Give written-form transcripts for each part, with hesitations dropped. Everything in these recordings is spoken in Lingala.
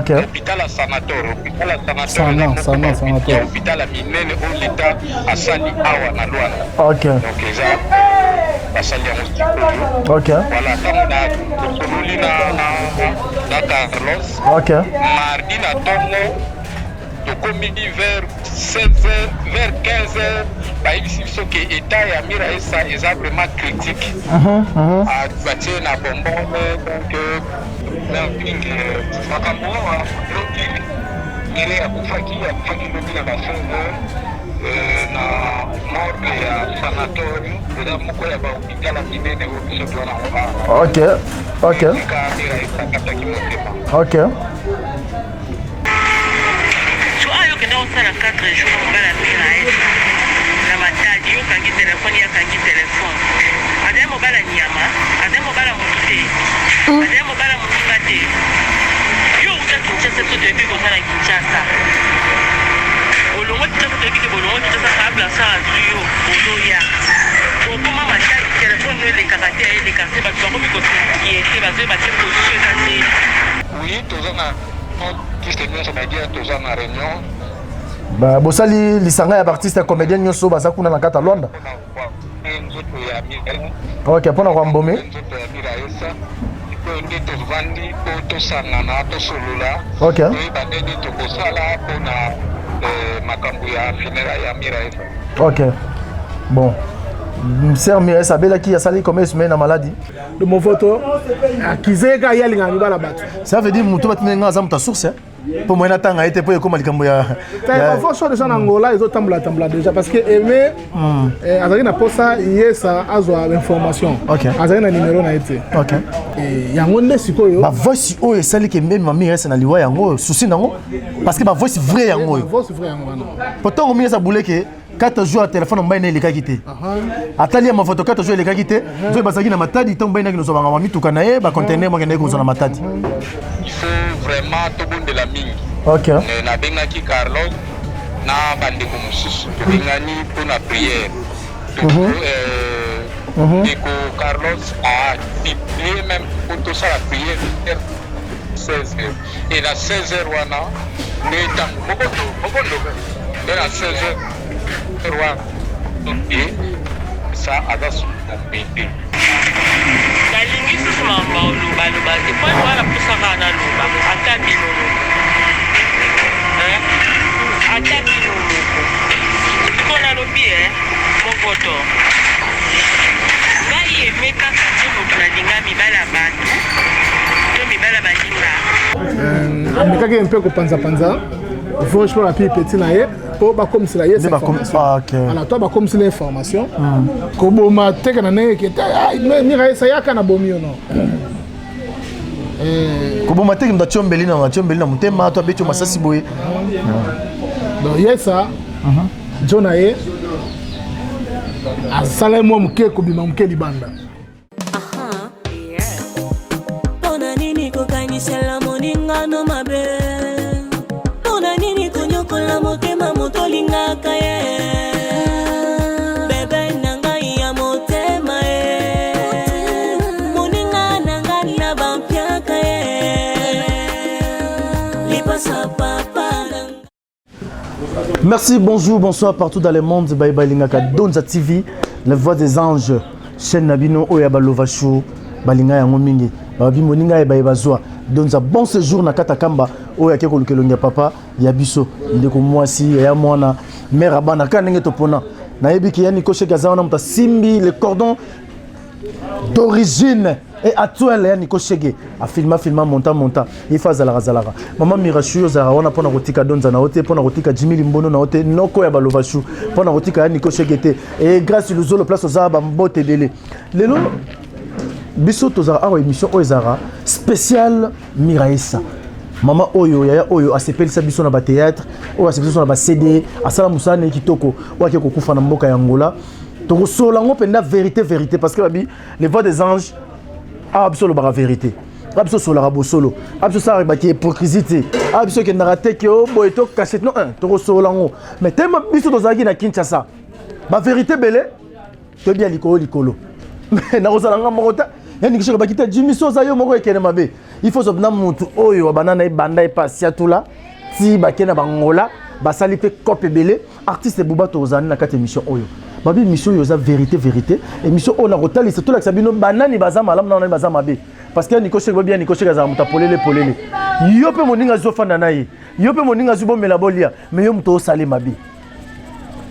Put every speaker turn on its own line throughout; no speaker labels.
te. Hôpital ya sanatoire, hôpital ya sanatoire ya hôpital ya minene oyo leta asali awa na Luanda. Donc eza basali yango sikoyo. Voilà, ntango na tosololi na Carlos mardi na ntongo, tokomi vers 16 heures, vers 15 heures, bayebisi biso ke état ya Miraesa eza vraiment critique. Batie na bombone. Donc na mingi makambo awa, lobi Mire akufaki lobi na ba 16 heures na morgue ya sanatorium. Eza moko ya bahôpital ya minene oyo biso toza nango awa. Esika Miraesa akataki motema.
So ayo okenda kosala 4 jours mobala Mira Esa na Matadi, yo okangi telefone, ye akangi telefone. Azali mobala nyama, azali mobala motu te, azali mobala moninga te. Yo outa Kinshasa, biso toyebi kozala Kinshasa. Bolongo Kinshasa, toyebi ke bolongo Kinshasa. Paa Blanchard azwi yo, ozoya okoma Matadi, telefone no elekaka te, ayeleka te. Bato bakomi kos'inquiéter, bazoyeba te position eza ndeni.
Oui, toza na artiste nyonso badia, toza na réunion.
Bosali lisanga ya baartiste ya comédien nyonso baza kuna na kati ya Lwanda.
Nzoto ya Mira.
Ok, mpona kwambome.
Nzoto ya Miraesa sikoyo nde tovandi mpo tosangana, tosolola, toyeba ndenge tokosala mpona makambo ya funérailles ya Miraesa.
Ok, bon, sœur Miraesa abelaki, asali combien de semaine na maladie?
De Movoto akizeka, ye alingaka mibala bato.
Ça veut dire moto batindi nga aza moto ya source mpo moye natanga ye te, mpo ekóma likambo ya
Bavoso déjà na Angola ezotambola tambola déjà, parce que Aime azalaki na posa yesa azwa information. Azalaki na numéro na ye te. Yango nde sikoyo
Bavoice oyo esaliki emema Miraesa na liwa, yango susi nango, parce que bavoice vrai yango oyo.
Voice vrai yango wana.
Po ntongo mingi eza buleke 4 jours ya telefone mobali na elekaki te, atali ya mafoto 4 jours elekaki te. Nzoyi bazalaki na Matadi ntango mobali naki kozwa bangama mituka na ye, bacontener moko akendaki kozwa na Matadi.
Il faut vraiment tobondela mingi. Nabengaki Carlos na bandeko mosusu, tobengani mpona prière. Ndeko Carlos apublié même mpo tosala prière 16 heures, et na 16 heures wana nde ntango mokondo mokondo nde na 16 heures wana e sa aza sukombete.
Nalingi susu makambo olobaloba te, po wana pusaka naloba ata bino moko, ata bino moko. Siko nalobi e Movoto, ngai eme kaka te moto nalinga mibala bato to mibala baninga.
Amekaki mpe kopanzapanza voice mpo bapi petit na ye mpo bakomisela ye
information.
To bakomisela information koboma teke na ndenge ke te Miraesa yaka na bomi yo no.
Koboma teke moto atiombeli na atiombeli na motema to abeti yo masasi boye.
Donc yesa jo na ye asala mwa moke kobima moke libanda.
Mpona nini kokanisela moningano mabe? Mpona nini konyokola motema moto olingaka ye? Bebe na ngai ya motema ye, moninga na ngai na bampiaka ye, lipasa papa na
Merci, bonjour, bonsoir partout dans le monde. Bye bye lingaka Donza TV, la voix des anges, chaîne na bino oyo balova show, balinga yango mingi. Babi moninga e baye bazwa. Donza, bon séjour na Katakamba oyo ake kolukelo ya papa ya biso. Ndeko mwasi ya mwana mère abana ka ndenge topona. Nayebi ki yani kosheka za wana muta simbi le cordon d'origine et actuel ya Nico Shege afilma filma monta monta ifa azalaka azalaka mama Mirashu ozalaka wana mpona kotika Donza na yo te, mpona kotika Jimi Limbono na yo te, noko ya Balovashu, mpona kotika ya Nico Shege te. E Grâce Luzolo, place ozala, bambote ebele. Lelo biso tozalaka awa, émission oyo ezalaka spéciale Miraesa, mama oyo, yaya oyo asepelisa biso na bathéâtre, oyo asepelisa biso na baCD, asala mosala na ye kitoko, oyo ake kokufa na mboka ya Angola. Tokosola yango mpenza vérité vérité, parce que babi les voix des anges awa, biso olobaka vérité awa, biso osolaka bosolo awa, biso osalaka baki hypocrisie te awa, biso okendaka te ke o boye to cachette non. Tokosola yango, mais tema biso tozalaki na Kinshasa, bavérité ebele toyebi ya likolo likolo, mais nakozala nga moko te. Ya Nikisheke bakita Jimmy Soza yo moko ekene mabe. Il faut na mutu oyo banana e banda e pasia tula ti bakena bangola basali pe cope ebele artiste Bouba tozali na kati émission oyo. Babi émission oyo eza vérité vérité. Émission oyo na kotalisa tolakisa bino banani baza malamu na banani baza mabe. Parce que Nico Sheke babi Nico Sheke azala moto polele polele. Yo pe moninga zofanda na ye. Yo pe moninga zobomela bolia mais yo moto osali mabe.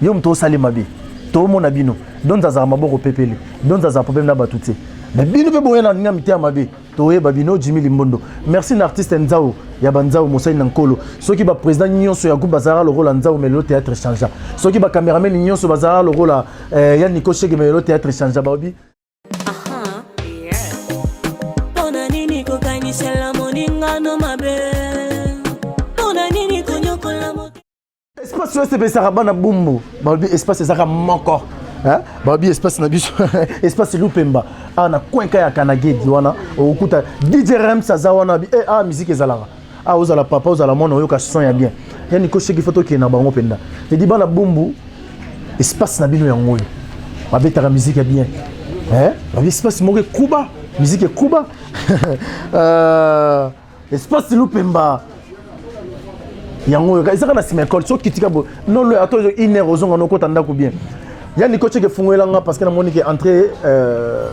Yo moto osali mabe. Tomona bino. Donza azala maboko pepele. Donza azala problème na bato te. Mais bino pe boya na ninga mitema mabe. Toyeba bino Jimmy Limbondo. Merci na artiste Nzao ya banzao mosali na nkolo. Soki ba président nyonso ya groupe bazalaka lokola Nzao mais lelo théâtre changea. Soki ba cameraman nyonso bazalaka lokola eh, ya Nico Shege mais lelo théâtre changea baobi.
Pona nini kokanisela moningano mabe? Pona nini konyokola moto?
Espace oyo esepesaka bana bumbu balobi espace ezaka moko balobi espace na biso espace lupemba awa na coin ka ya kanagedi wana okokuta DJ Rems aza wana bi eh, ah musique ezalaka ah ozala papa ozala mwana oyoka son ya bien ya Nico Sheki faut tokende na bango mpenza edi bana bumbu espace na bino yango oyo babetaka musique ya bien eh babi espace moko ekuba musique ekuba euh, espace lupemba yango oyo ezaka na nsima ekole soki tika boye nolo ata ozo une heure ozonga nokota ndako bien ya niko ceke efungwela nga parce que namoni ke entrée euh,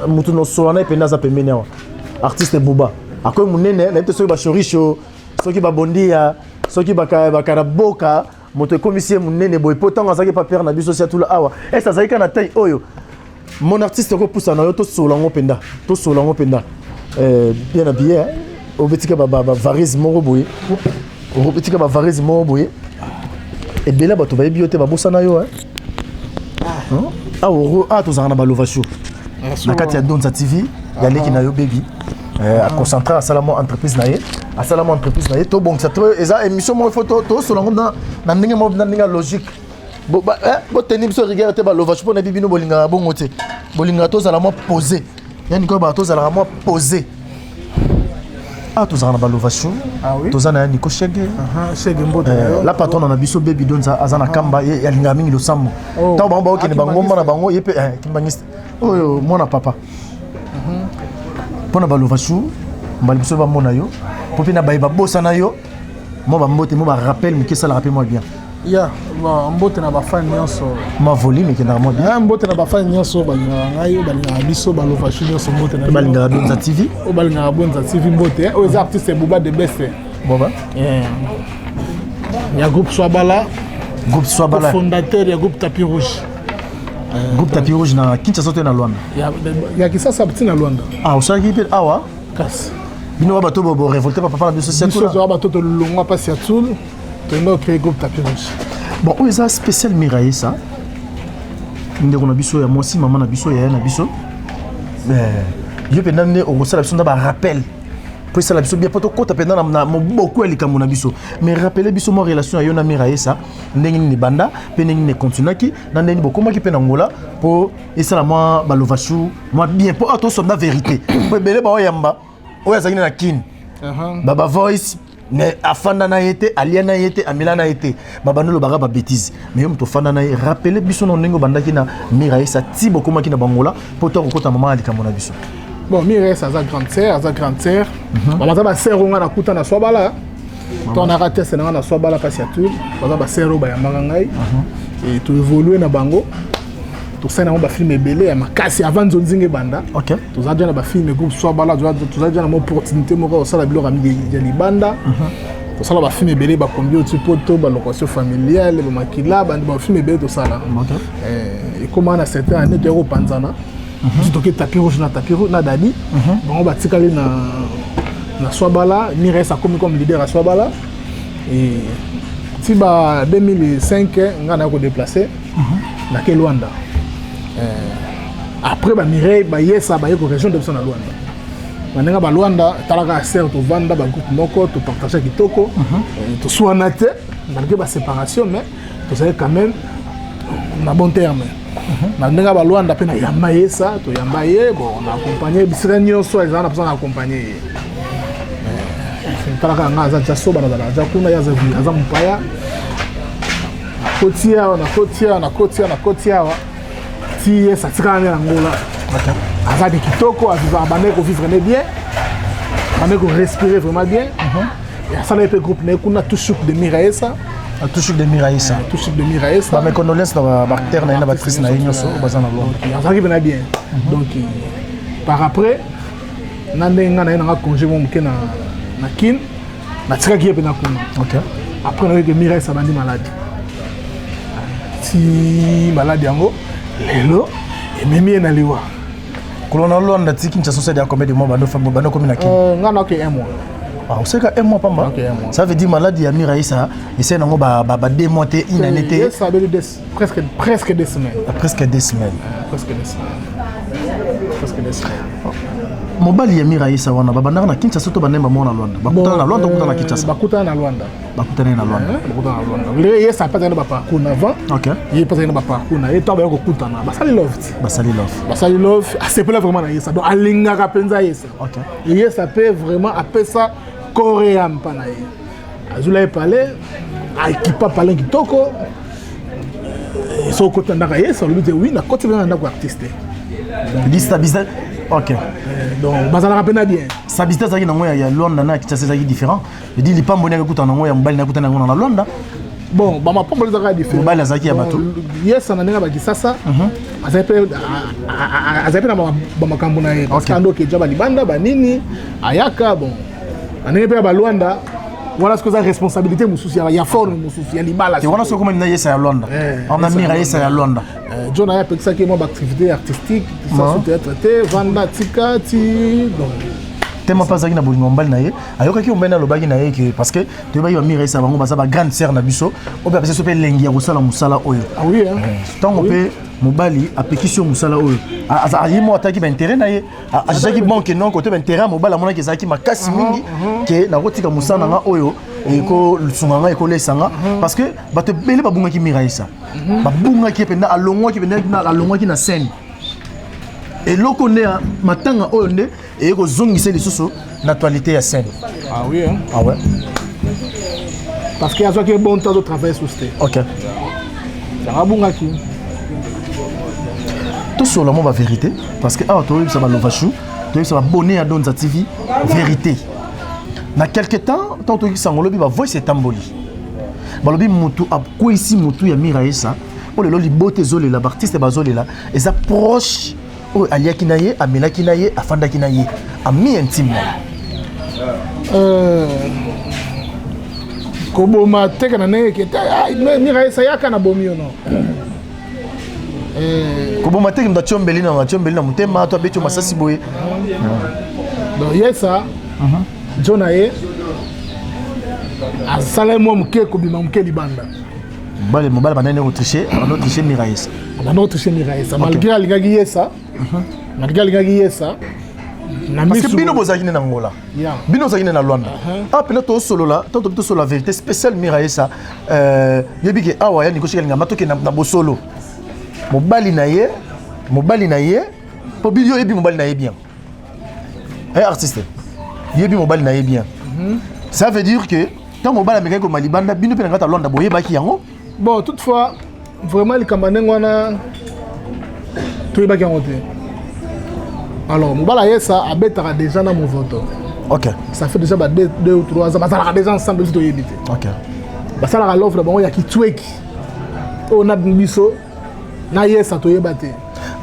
motu nosola na ye mpenza aza pembeni awa artiste buba akomi monene nayebi te soki bashorisho soki babondia soki bakaraboka moto ekomisi ye monene boye mpo ntango azalaki pa pere na biso siatula awa ese azalaki kaka na taille oyo mon artiste okopusa na yo tosola yango mpenza tosola yango mpenza eh, bien habillé obetika bavarise moko boye obetika bavarise moko boye ebele bato bayebi yo te babosana yo awa ah, tozalaka na balovasio na kati ya Donza TV ya leki na yo baby eh, aconcentre asala mwa entreprise na ye asala mwa entreprise na ye tobongisa to eza émission moko ifo tosola yango na ndenge moko na ndenge ya logique boteni biso rigueur te balovage mpo na yebi bino bolingaka bongo te bolingaka tozala mwa pose yani koyebaka tozalaka mwa pose awa tozalaka na balovation
ah
toza na ya niko shege eh, la patronne na biso bebi donza aza na kamba ye alingaka mingi losambo oh. ntango bango baokende bangomba na bango ye mpe eh, kimbangiste oyo mwana papa mpo na balovation mbala biso bamona yo mpo mpe na baye babosana yo mwa bambote mwa barappel moke esalaka mpe mwa bien
ya mbote na bafani nyonso
mwa volume ekendaka mwa bien
mbote na bafani nyonso balingaka ngai oyo balingaka biso balovachu nyonso mbote na
balingaka bonza tv
oyo balingaka bonza tv mbote oyo eza artiste buba de best
boba
ya groupe swabala
groupe swabala
fondateur ya groupe tapis rouge
groupe tapis rouge na kinshasa to na luanda
ya kisasa ti na luanda
ah osalaki mpe awa
kasi
bino ba bato bo révolté papa na biso
biso bato tolongwa mpasi ya tsul tolinga ocréer groupe tapis rouge
bon oyo eza spécial miraesa ndeko na biso ya mwasi mama na biso yaya na biso eh, yo mpenza nde okosala biso nda barappel mpo esala biso bien mpo tokɔta mpenza na moboko ya likambo na biso mais rappele biso mwa relation ya yo na miraesa ndenge nini ebanda mpe ndenge nini ekontinuaki na ndenge nini bokomaki mpe na ngola mpo esala mwa balovashu mwa bien mpo awa tosomba vérité mpo ebele baoyamba oyo azalaki na kini baba voice mais afanda na ye te alia na ye te amela na ye te babandi olobaka babétise mais yo moto ofanda na ye rappele biso na ndenge obandaki na miraesa ti bokomaki na bangola mpo to akokota mama ya likambo na biso
bon miraesa aza grande sœur aza grande sœur baza basœur oyo ngai nakuta na swabala to naka teste na ngai na swabala mpasi ya tour baza basœur oyo bayambaka ngai toévolue na bango tosali yango bafilme ebele ya makasi avant nzonzinga ebanda toza deja na bafilme groupe swabala toza deja na mwa opportunité moko kosala biloko ya libanda tosala bafilme ebele bakombi oti poto balocation familiale bamakila bandi bafilme ebele tosala ekóma na certain année toya kopanzana biso toke tapis rouge na tapis rouge na dadi bango batikali na na swabala mires akomi comme leader ya swabala ti ba 2005 ngai naya kodeplace nake Luanda après ba Mireille bayesa baye ko rejoindre biso na Luanda na ndenge ba Luanda talaka sœur tovanda ba groupe moko topartage kitoko toswana te malgré ba séparation mais tozali quand même na bon terme na ndenge ba Luanda mpe nayamba ye sa toyamba ye bon na accompagne bisika nyonso ezala na mposa na accompagne ye talaka nga aza ja soba nazala aza kuna ye aza mopaya nakoti awa nakoti awa nakoti awa nakoti awa ti ye atikala nde na ngola. Aza de kitoko, abandaki kovivre ne bien, abandaki korespirer vraiment bien. Asalaki mpe groupe na ye kuna, Tushuk de Miraesa.
Tushuk de Miraesa.
Tushuk de Miraesa.
Ba mes condoléances na ba acteur na ye, na ba actrice na ye nyonso oyo baza na Londres.
Azalaki mpena bien. Donc par après, na ndenge ngai na ye nanga congé mwa moke na Kin, natikaki ye mpena kuna. Après nayoki Miraesa abandi maladi, ti maladi yango lelo ememi ye na liwa.
Kolona Lwanda ti Kinshasa, osali ya combien de mois bando komi na Kin?
Nga naoke un mois.
Ah, oseka un mois pamba?
Ok, un mois.
Ça veut dire maladie ya Miraisa esali nango ba 2 mois te, une année te?
Yes, abeli presque 2 semaines.
Presque 2 semaines.
Presque 2 semaines, presque 2 semaines.
Mobali ya Miraisa wana, babandaka na Kinshasa to bandai bamona na Lwanda? Bakutana na Lwanda, okutana na Kinshasa?
Bakutana na Lwanda.
Bakutana na Lwanda.
Bakutana na Lwanda. Le ye sa mpe azali na baparcours na avant. Ye mpe azali na baparcours na ye. Ntango baya kokutana, basali love ti.
Basali love.
Basali love. Asepela vraiment na Yesa, donc alingaka mpenza Yesa. Yesa mpe vraiment apesa corps et âme mpa na ye. Azwila ye palais, aekipa palais kitoko. Soki okota ndako ya Yesa, olobi te wi nakoti mpenza na ndako ya artiste.
Stabilité, ok.
Donc bazalaka mpena bien.
Stabilité azalaki nango ya Lwanda na Kinshasa ezalaki différent. Edi lipambo ndenge akutana nango ya mobali, nakutana yango na Lwanda.
Bon, bamapamboli ezalaka différent.
Mobali azalaki ya bato.
Yesa na ndenge bakisasa, azali mpe na bamakambo na ye, parce que ando okeja balibanda banini ayaka. Bon, na ndenge mpe ya Balwanda wana, soki eza responsabilité mosusu ya forme mosusu ya libala.
Wana soki omoni na Yesa ya Lwanda, ona Mira Yesa ya Lwanda.
John aye apekisaki mwa baactivité artistique sasu théâtre te, vanda, tika ti donc.
Tema mpe azalaki na bolingo mobali na ye, ayokaki mobali alobaki na ye ke, parce que toyebaki bamira Esa, bango baza bagrande sœur na biso oyo mpe apesi biso mpe elengi ya kosala mosala oyo.
Ah oui, hein?
Ntango mpe mobali apekisi yo mosala oyo, ye mo ataki baintérêt na ye, azalaki bon ke non, kote baintérêt ya mobali amonaki ezalaki makasi mingi ke nakotika mosala na nga oyo ekosunga nga, ekolesa nga, parce que bato ebele babungaki Mira Esa, babungaki ye mpenza, alongwaki mpenza, alongwaki na scène. Eloko nde ya matanga oyo nde eye kozongisa lisusu na actualité ya scène.
Ah oui, hein?
Ah ouais.
Parce que azwaki bon temps azotravaille susu te. Yango abungaki.
Tosola mo bavérité, parce que awa toyebisa balovashu, toyebisa babone ya Donza TV vérité. Na quelque temps, ntango toyokisa yango, olobi bavoice etamboli, balobi motu akweyisi motu ya Mira Esa oyo lelo libota ezolela, baartiste bazolela, eza proche oyo aliaki na ye, amelaki na ye, afandaki na ye, ami intime na ye.
Koboma teke na ndenge ke te, Mira Esa yaka na bomi yo, no.
Koboma teke moto atiombeli na atiombeli na motema to abeti yo masasi boye.
Donc Yesa jo na ye asala mwa moke kobima moke libanda.
Mobali, mobali bandani kotriche, bando triche Mira Esa.
Bando kotriche Mira Esa, malgré alingaki Yesa, malgré alingaki Yesa
na parce que bino bozalaki nde na Ngola, bino ozalaki nde na Lwanda. Awa mpena tosolola, ntango tobi tosolola vérité spéciale Mira Esa, yebi ke awa ya Nikoshika lingamba, tokende na bosolo. Mobali na ye, mobali na ye, mpo yo oyebi mobali na ye bien, artiste yebi mobali na ye bien. Ça veut dire que ntango mobali amekaki koma libanda, bino mpe na kati ya Lwanda boyebaki yango?
Bon, toutefois vraiment likambo ya ndenge wana toyebaki yango te. Alors mobali ayesa abetaka déjà na Movoto. Ça fait déjà ba 2 ou 3 ans bazalaka déjà ensemble, biso toyebi te. Basalaka l'offre na bango ya kitweki oyo na biso na Yesa toyeba te.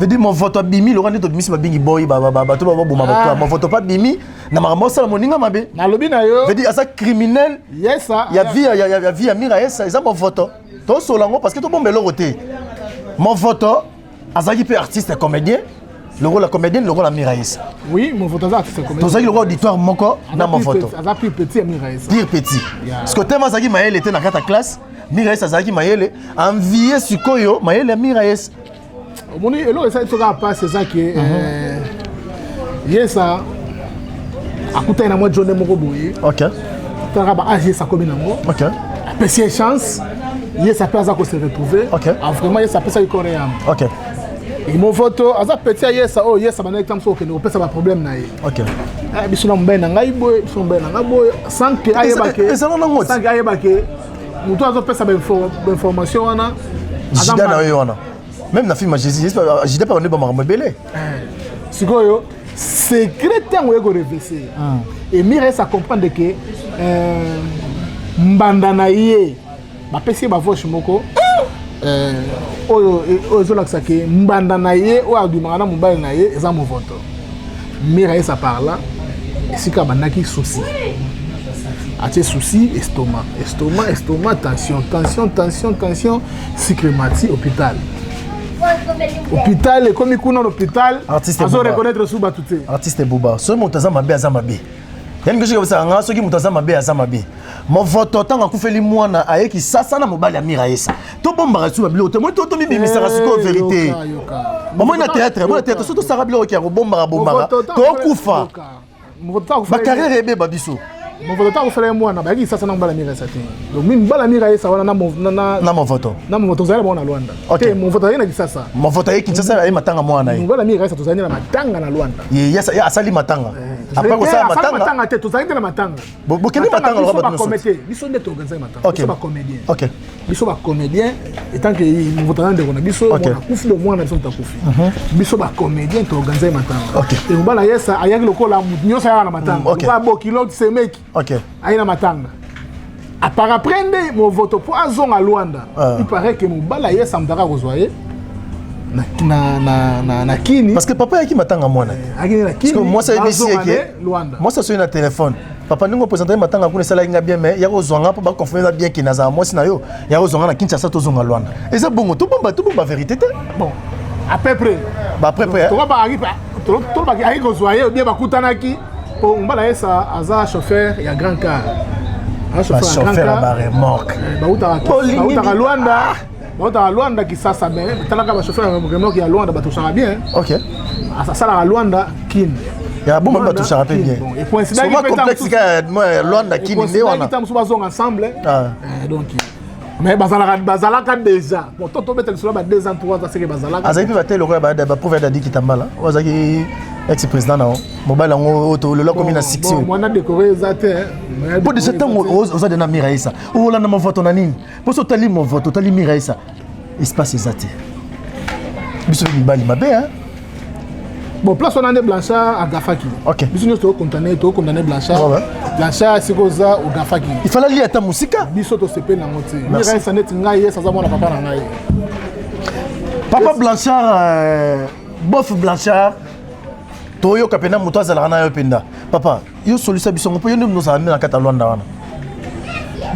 Veut dire Movoto abimi loka nde tobimisi babingi boyi bato baboma bato. Movoto mpe abimi na makambo osala moninga mabe.
Nalobi na yo.
Veut dire aza criminel.
Yesa.
Ya vie ya vie ya Mira Esa eza Movoto. Tosola yango parce que tobomba eloko te. Movoto azalaki mpe artiste comédien lokola comédienne, lokola Mira Esa.
Oui, Movoto aza artiste comédien.
Tozalaki lokola auditoire moko na Movoto.
Aza plus petit ya Mira Esa.
Pire petit, parce que tema azalaki mayele te na kati ya classe. Mira Esa azalaki mayele, envie sikoyo mayele ya Mira Esa.
Omoni, eloko esali biso kaka mpasi eza ke Yesa akutani na mwa jone moko boye. Talaka baage Yesa akomi nango. Apesi ye chance, Yesa mpe aza kose retrouver. Ah, vraiment Yesa apesaki corps yamo. Movoto aza petit ya Yesa oyo Yesa bandaki ntango mosusu okende kopesa baproblème na ye. Biso na mobali na ngai boye, biso na mobali na ngai boye, sans ke ayeba ke
Ezala nango ti.
Sans ke ayeba ke moto azopesa bainformation wana aza
Juda na ye wana, même na film ya Jésus, Juda mpe bando bamakambo ebele.
Sikoyo secret ntango oye korevese et Mira comprendre que mbanda na ye bapesi ye bavoche moko oyo ezolakisa ke mbanda na ye oyo abimaka na mobali na ye eza movoto. Mira esa par là esika abandaki souci, atie souci, estomac, estomac, estomac, tension, tension, tension, tension, sucre mati, hôpital, hôpital, ekomi kuna na hôpital, azo reconnaître su bato te.
Artiste Buba, soki moto aza mabe, aza mabe. Yani soki obisaka nga, soki moto aza mabe, aza mabe. Movoto ntango akufeli mwana, ayeki sasa na mobali ya Mira Esa. Tobombaka su babiloko te. Moi tomibimisaka sikoyo vérité. Omoi na théâtre, moi na théâtre, so tosaka biloko ya kobombaka bombaka, tokufa, bacarrière ebeba biso.
Movoto ntango akufela ye mwana, bayaki sasa na mobali ya Mira Esa te. Donc mi mobali ya Mira Esa wana
na Movoto.
Na Movoto, tozali na bango na Lwanda te. Movoto azali na Kisasa.
Movoto aye Kinshasa, aye matanga mwana ye.
Mobali ya Mira Esa, tozali na matanga na Lwanda.
Ye asali matanga, après kosala matanga.
Matanga te, tozali te na matanga.
Bokende matanga.
Loka bato nyonso. Biso nde toorganisaki matanga, biso bacomédien. Biso bacomédien, étant que movoto aza ndeko na biso, mwana akufi, do mwana na biso moto akufi, biso bacomédien toorganisaki matanga. E mobali ayesa ayaki lokola motu nyonso ayaka na matanga, lokola bokilo semeki aye na matanga. Apart après nde Movoto mpo azonga Lwanda, il paraît que mobali ayesa moto aka kozwa ye na Kini.
Parce que papa ayaki matanga mwana.
Akini na Kini.
Mwasi ayebisi eke mwasi asoyi na telefone: "Papa, ndenge opresente matanga kuna esalaki nga bien, mais ya kozwa nga mpo baconfirme eza bien ke nazala mwasi na yo, ya kozwa nga na Kinshasa, tozonga Lwanda." Eza bongo, tobomba, tobomba vérité te.
Bon, à peu près.
Ba peu près.
Tolobaki ayaki kozwa ye, bien bakutanaki, po mobali ayesa aza chauffeur ya grand car.
Chauffeur ya baremorque.
Bautaka Lwanda, bautaka Lwanda Kisasa, mais talaka bachauffeur ya remorque ya Lwanda batouchaka bien. Asalaka Lwanda Kine.
Ya bomba batouchaka mpe bien. Complexe ka Lwanda Kini nde wana.
Mosusu bazonga ensemble, donc mais bazalaka déjà. Bon, to tobeta lisolo ba 2 ans, 3 ans, seke bazalaka.
Azalaki mpe bate lokola bapreuve ya Dadi Kitambala oyo azalaki ex président na mobali yango oyo lelo akomi na succès.
Mwana décoré eza te.
Mpo déjà ntango oza de na Mira Esa, olanda Movoto na nini? Mpo so otali Movoto, otali Mira Esa, espace eza te. Biso mpe mibali mabe.
Bon, place wana nde Blanchard agafaki. Biso nyonso tokondane, tokondane Blanchard. Blanchard, sikoyo oza ogafaki.
Il fallait lia ata mosika.
Biso tosepeli nango te. Mira Esa neti ngai, Yesa aza mwana papa na ngai.
Papa Blanchard, bof Blanchard, toyoka mpena moto azalaka na yo mpenza. Papa, yo solisa biso ngo mpo yo nde ozala nde na kati ya Lwanda wana.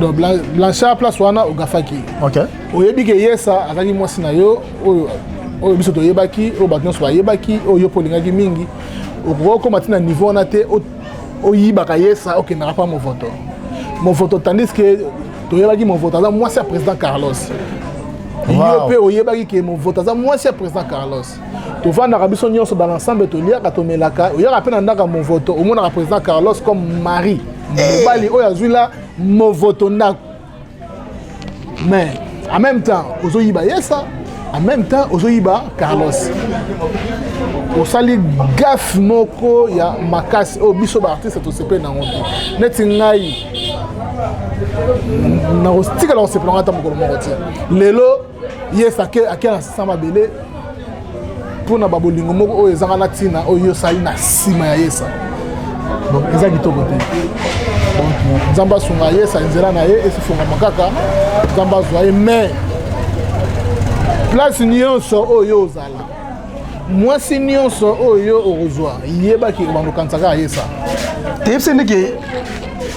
Donc Blanchard, place wana ogafaki. Oyebi ke Yesa azalaki mwasi na yo, oyo oyo biso toyebaki, oyo bato nyonso bayebaki, oyo yo mpo olingaki mingi. Okoki okóma ntina niveau wana te, oyibaka Yesa, okendaka mpa Movoto, Movoto, tandis que toyebaki Movoto aza mwasi ya président Carlos. Yo mpe oyebaki ke Movoto aza mwasi ya président Carlos. Tovandaka biso nyonso dans l'ensemble, toliaka, tomelaka, oyaka mpe na ndako ya Movoto, omonaka président Carlos comme mari, mobali oyo azwi la Movoto ndako. Mais en même temps ozoyiba Yesa, en même temps ozoyiba Carlos. Osali gaffe moko ya makasi oyo biso baartiste tosepeli nango te. Neti ngai, nakotikala kosepela ngo ata mokolo moko te. Lelo Yesa ake na sisa mabele mpona babolingo moko oyo ezanga na ntina, oyo osali na nsima ya Yesa. Donc eza kitoko te. Donc Nzambe asunga Yesa, nzela na ye esifungama kaka, Nzambe azwa ye. Mais place nyonso oyo ozala, mwasi nyonso oyo okozwa, yebaki obanda okanisa kaka Yesa.
Teyebisi ndeke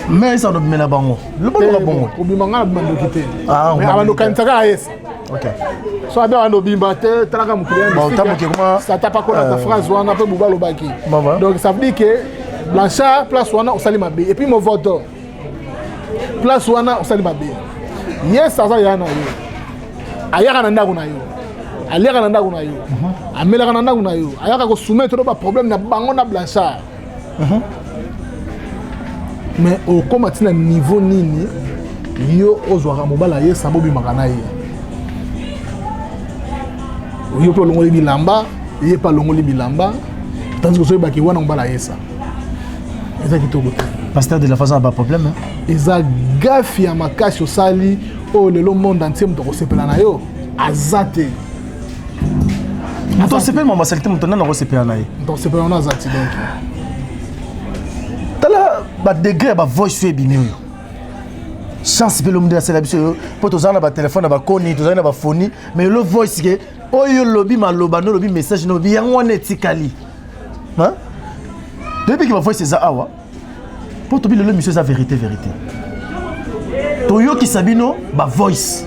mais esa obimela bango lobaloka bongo.
Obima ngai na bima ndoki te, abanda okanisa kaka Yesa. So abe abanda obimba te, talaka mokili ya sata pakolata phrase wana mpe buba alobaki. Donc ça veut dire que Blanchard, place wana osali mabe. Et puis Movoto, place wana osali mabe. Yes, aza ya na yo, ayaka na ndako na yo, aliaka na ndako na yo, amelaka na ndako na yo, ayaka kosoumettre baproblème na bango na Blanchard. Mais okóma ntina niveau nini yo ozwaka mobali ayesa, bobimaka na ye, yo mpe olongoli bilamba, ye mpe alongoli bilamba, tandis kozoyebaki wana mobali ayesa? Eza kitoko te.
Pasteur de la façon ya baproblème.
Eza gaffe ya makasi osali oyo lelo monde entier moto akosepela na yo aza te.
Moto asepeli mama salite, moto nani akosepela na ye?
Moto asepela wana aza ti donc.
Tala badegré ya bavoice oyo ebimi oyo. Chance mpe lomi nde asala biso oyo mpo tozala na batelefone na bakoni, tozali na bafoni, mais lelo voice ke oyo olobi maloba no olobi message no olobi yango wana etikali. Toyebi ke bavoice eza awa mpo tobi lelo émission eza vérité vérité. Toyokisa bino bavoice,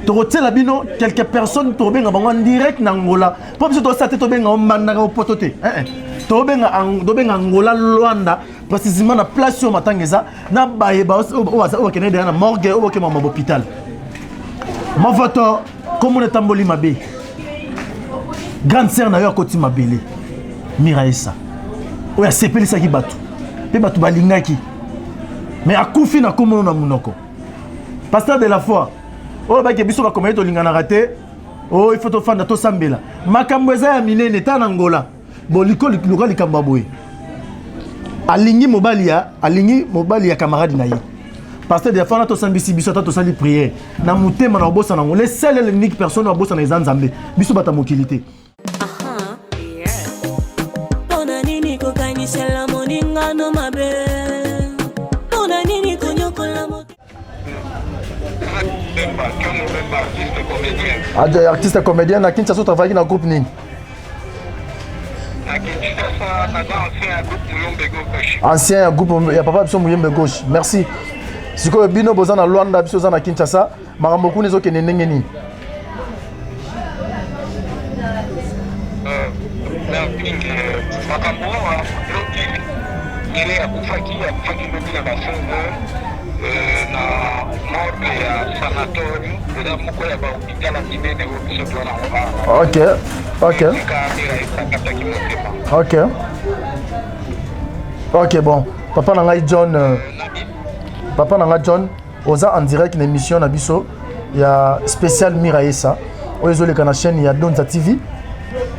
tokotiela bino quelques personnes, tokobenga bango en direct na Angola mpo biso tosala te, tobenga ngo mbandaka opoto te, tobenga Angola, Luanda précisément, na place oyo matanga eza na bayeba oyo bakende deya na morgue, oyo bokema ma hôpital. Movoto komona etamboli mabe, grande sœur na yo akoti mabele, Miraesa oyo asepelisaki bato mpe bato balingaki, mais akufi na komono na monoko. Pasteur de la foi oyo bake biso bakomeye tolinganaka te, oyo il faut tofanda tosambela, makambo eza ya minene. Ta na Ngola boliko luka likambo ya boye, alingi mobali ya alingi mobali ya camarade na ye. Pasteur de la foi wana, tosambisi biso, ata tosali prière na motema na kobosana yango. Le seul et l'unique personne oyo abosana eza Nzambe, biso bato ya mokili te.
Mpona nini kokanisela moningano mabe? Mpona nini konyokola moto?
Artiste comédien.
Ade artiste comédien na Kinshasa, travaillaki na groupe nini?
Na Kinshasa, naza ancien ya groupe Muyombe Gauche.
Ancien ya groupe ya papa biso Muyembe Gauche, merci. Sikoyo bino boza na Luanda, biso oza na Kinshasa, makambo kuna ezokende ndenge nini?
Mingi makambo awa. Lobi Mire akufaki lobi na ba 16 heures na morgue ya sanatorium, eza moko ya bahôpital ya minene oyo biso toza nango awa. Esika Mira esakataki motema.
Ok, bon, papa na ngai John, papa na ngai John, oza en direct na émission na biso ya spécial Miraesa oyo ezoleka na chaîne ya Donza TV,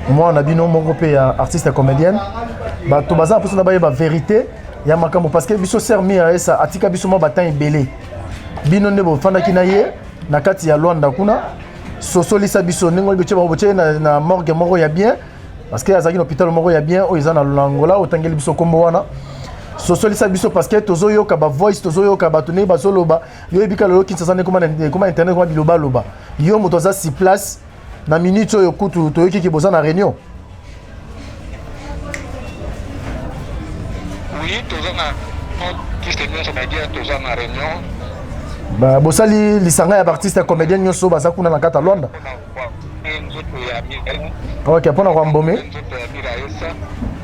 mwana na bino moko mpe ya artiste ya comédienne. Bato baza na mposa na bayeba vérité ya makambo parce que biso sœur Miraesa atika biso mwa batemps ebele. Bino nde bofandaki na ye na kati ya Luanda kuna, sosolisa biso ndenge oyo botie bango, botie na morgue moko ya bien, parce que azalaki na hôpital moko ya bien oyo eza na Angola. Otangeli biso nkombo wana, sosolisa biso, parce que tozoyoka bavoice, tozoyoka bato ndenge bazoloba. Yo oyebika lelo Kinshasa nde koma internet, koma bilobaloba. Yo moto aza sur place na minute oyo, kutu toyoki ke boza na réunion.
Oui, toza na artiste nyonso badia, toza na réunion.
Bosali lisanga ya baartiste ya comédien nyonso baza kuna na kati ya Luanda?
Nzoto ya Mira.
Ok, mpona koambome.
Nzoto ya Miraesa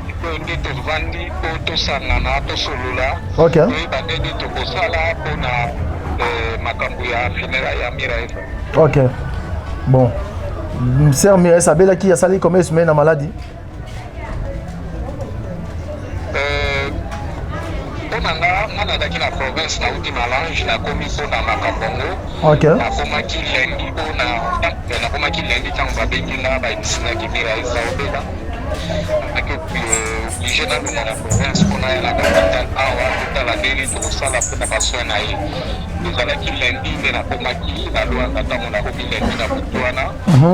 sikoyo nde tovandi mpo tosangana, tosolola, toyeba ndenge tokosala mpona makambo ya funérailles ya Miraesa.
Ok, bon, sœur Miraesa abelaki, asali combien de semaine na maladie?
Mpo na nga nazalaki na province, nauti Malange, nakomi mpo na makambo yango. Nakomaki lundi, mpo na nakomaki lundi ntango babengi nga, bayebisingaki Mira eza obela, naki obligé nalongwa na province mpo naya na capitale awa, totala ndenge tokosala mpona basoin na ye. Ezalaki lundi nde nakomaki na Luanda. Ntango nakomi lundi na butu wana,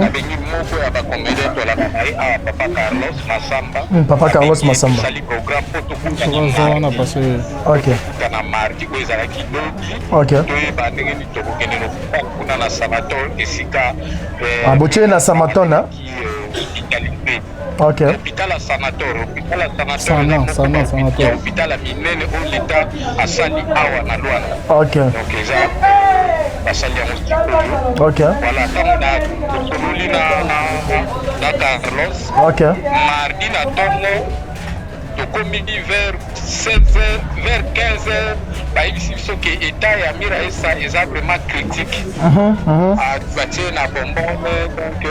nabengi moko ya bacomédien tolaka na ye awa, papa Carlos Masamba.
Papa Carlos Masamba.
Tosali programme mpo tokutana
Soki wana parce que
tokutana mardi oyo ezalaki lobi, toyeba ndenge nini tokokende lokuta kuna na sanator esika
Ah, botie na Samaton, hein?
Hospitalité. Hôpital ya sanator, hôpital ya sanator.
Sana, sana, sanator.
Ya hôpital ya minene oyo leta asali awa na Luanda. Donc eza basali yango sikoyo. Voilà, ntango na tosololi na Carlos mardi na ntongo, tokomi vers 16 heures, vers 15 heures, bayebisi biso ke état ya Miraesa eza vraiment critique. Ah, batie na bonbonne, donc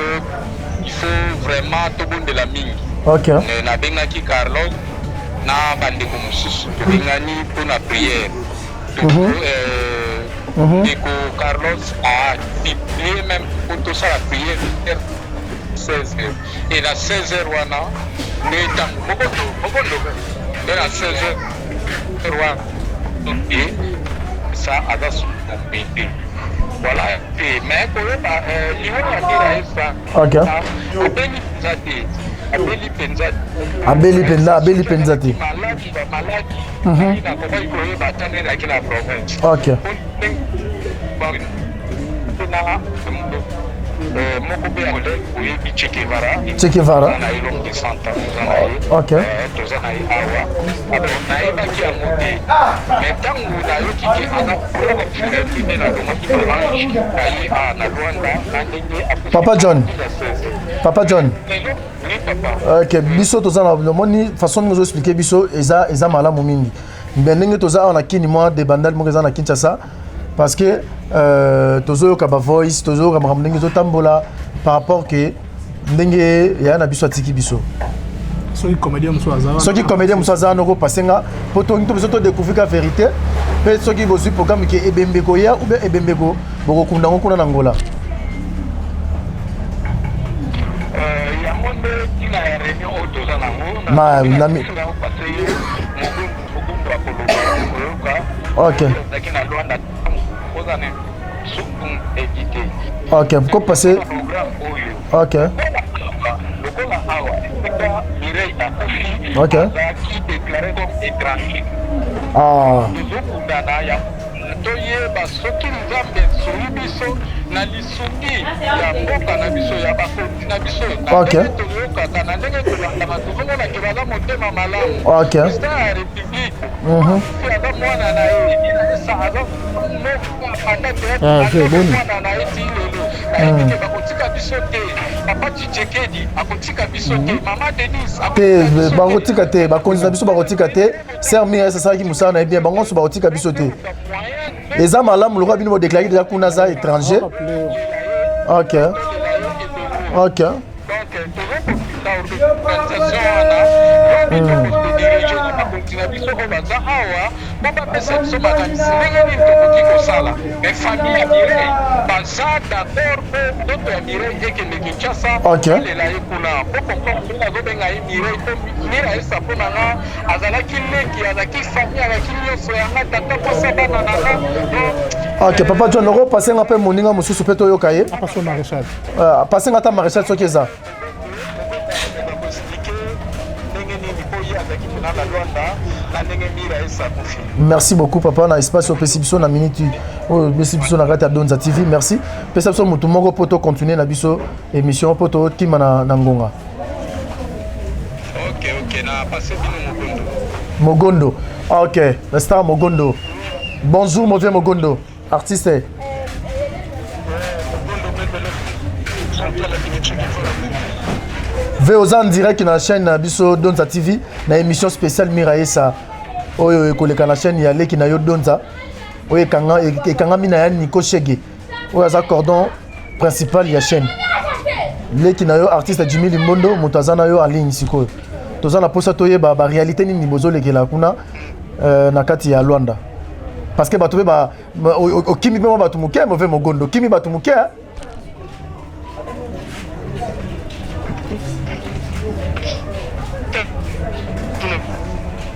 il faut vraiment tobondela mingi. Mais nabengaki Carlos na bandeko mosusu, tobengani mpona prière. Ndeko Carlos apublie même mpo tosala prière 16 heures, et na 16 heures wana nde ntango mokondo mokondo nde na 16 heures wana e sa aza sukombe te. Voilà te, mais koyeba liwa ya Mira esa abeli.
mpenza te abeli mpenza
abeli mpenza abeli mpenza te
maladi bamaladi mhm. nakokaki koyeba ata nde nayaki na province
ok
na euh, moko mpe ya collègue oyebi Che Guevara
Che Guevara
na ye l'homme de 100 ans toza na ye
ok
euh, toza na ye awa alors nayebaki yango te mais ntango nayoki ke aza nde nalongaki orange naye a na Luanda na ndenge
Papa John Papa John ok biso toza na omoni façon ndenge ozoexplike biso eza eza malamu mingi mbe ndenge toza awa na kini mwa debandale moko eza na kinshasa parce que euh, tozoyoka bavoice tozoyoka makambo ndenge ezotambola par rapport ke ndenge yaya na biso atiki biso
soki comédien mosusu aza wana
soki comédien mosusu aza wana okopase nga mpo tolingi to biso todécouvrir ka vérité mpe soki bozwi programme ke ebembe koya ou bien ebembe ko bokokunda yango kuna na ngola
euh, yango nde ntina ya réunion oyo toza nango
na ok ok ko passe ok ok ah
toyeba soki nzambe esui biso na lisungi ya mboka na biso ya bakonzi na biso na ndenge toyokaka na ndenge tolandaka tozomona ke baza motema malamu president ya république mhm. aza mwana na ye aza
ah,
mwana na ye ti lelo nayebi ke bakotika biso te papa tshisekedi akotika biso te mhm. mama denise
te bakotika te bakonzi na biso bakotika te Sœur Mira asalaki mosala na ye bien, bango nyonso bakotika biso te. Eza malamu lokola bino bodeklare deja kuna aza étranger. Ok. Ok.
Bakonzi na biso oyo baza awa mpo bapesa biso makanisi ndenge nini tokoki kosala mais famille ya Mireille baza d'accord mpo ndoto ya Mireille ekende Kinshasa alela ye kuna po comprendre ndenge azobenga ye Mireille mpo Mireille esa mpo na nga azalaki leki azalaki famille azalaki nyonso ya nga tata mwasi ya bana na nga
ok papa john oko passe nga mpe moninga mosusu mpe toyoka ye euh, passe nga ata maréchal soki eza merci beaucoup papa na espace opesi biso na minute oyo opesi biso na kati ya donza tv merci pesa biso motu moko mpo tocontinue na biso émission mpo tokima na, na ngonga
Ok, ok, na passé bino Mogondo.
Mogondo. Ah, ok, la star Mogondo. Bonjour, mon vieux Mogondo, artiste. ve oza en direct na chaîne na biso Donza TV na émission spéciale Miraesa oyo ekoleka na chaîne ya leki na yo Donza oyo ekanga ekangami na ya Nico Shege oyo aza cordon principal ya chaîne leki na yo artiste Jimmy Limbondo moto aza na yo en ligne sikoyo toza na posa toyeba ba réalité nini bozolekela kuna euh, na kati ya Luanda parce que bato mpe ba okimi mpe mwa bato moke mauvais mogondo okimi bato moke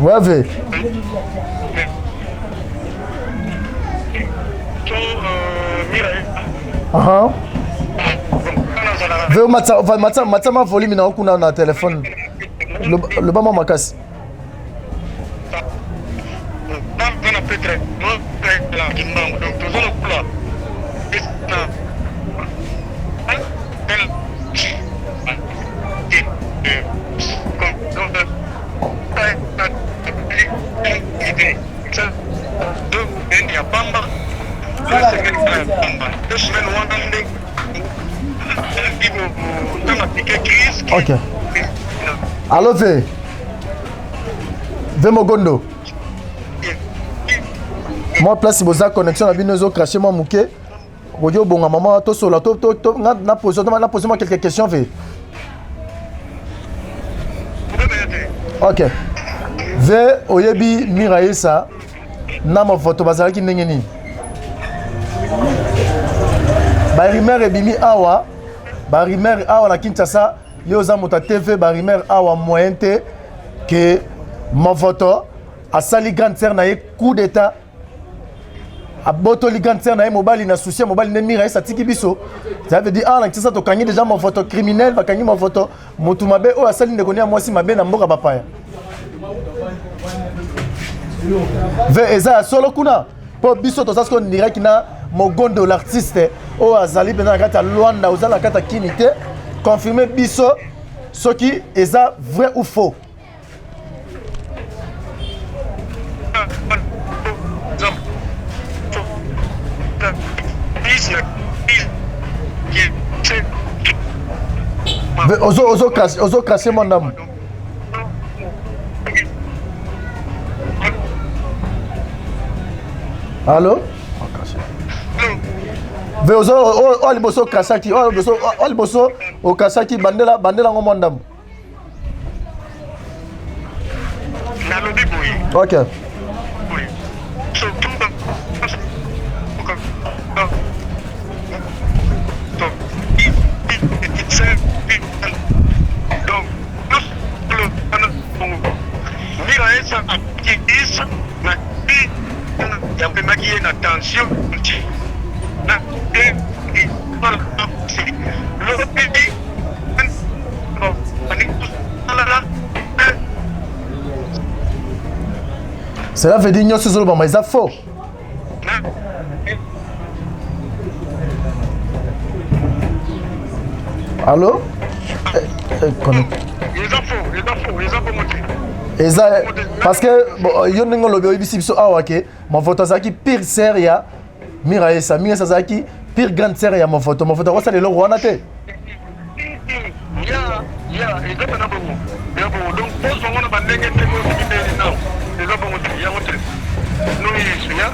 Wave. Uh-huh. Veo matsa matsa matsa ma volume na kuna na téléphone. Loba mwa makasi. Ok. Allo ve. Ve Mogondo. Mwa place boza connexion na bino ezo cracher mwa muke. Okoki obonga mama tosola to to to na na pose na pose moi quelques questions ve. Ok. Ve oyebi Miraesa na movoto bazalaki ndenge nini? Ba rumeur ebimi awa, ba rumeur awa na Kinshasa, yo oza moto ya TV, ba rumeur awa moyen te que movoto asali grande sœur na ye coup d'état. Abotoli grande sœur na ye mobali na souci ya mobali nde Miraes atiki biso. Ça veut dire ah na Kinshasa tokangi déjà movoto criminel, bakangi movoto motu mabe oyo asali ndeko ne ya mwasi mabe na mboka bapaya. Ve eza ya solo kuna mpo biso toza sikoyo direct na Mogondo l'artiste oyo azali mpenza na kati ya Luanda, oza na kati ya Kini te. Confirme biso soki eza vrai ou faux. Ozo crache mwa ndambo. Allo? Ve ozo oyo liboso okrashaki oyo liboso okrashaki bandela bandela yango mwa ndambo.
Nalobi boye.
Ok.
Boye. Surtout donc Miraesa akitisa na yamemaki ye na tension na lobi.
Cela veut dire nyonso ezolobama eza faux. Allo? Eh, eh, eza parce que bon, yo ndenge olobi oyebisi biso awa ke movoto azalaki pire sere ya Miraesa. Miraesa azalaki pire grande sœur ya Movoto. Movoto akosala eloko wana te.
Ya, ya, eza pena bongo. Ya bongo. Donc, pose bango na bandenge te mo soki te non. Eza bongo te, yango te. No yesu, ya.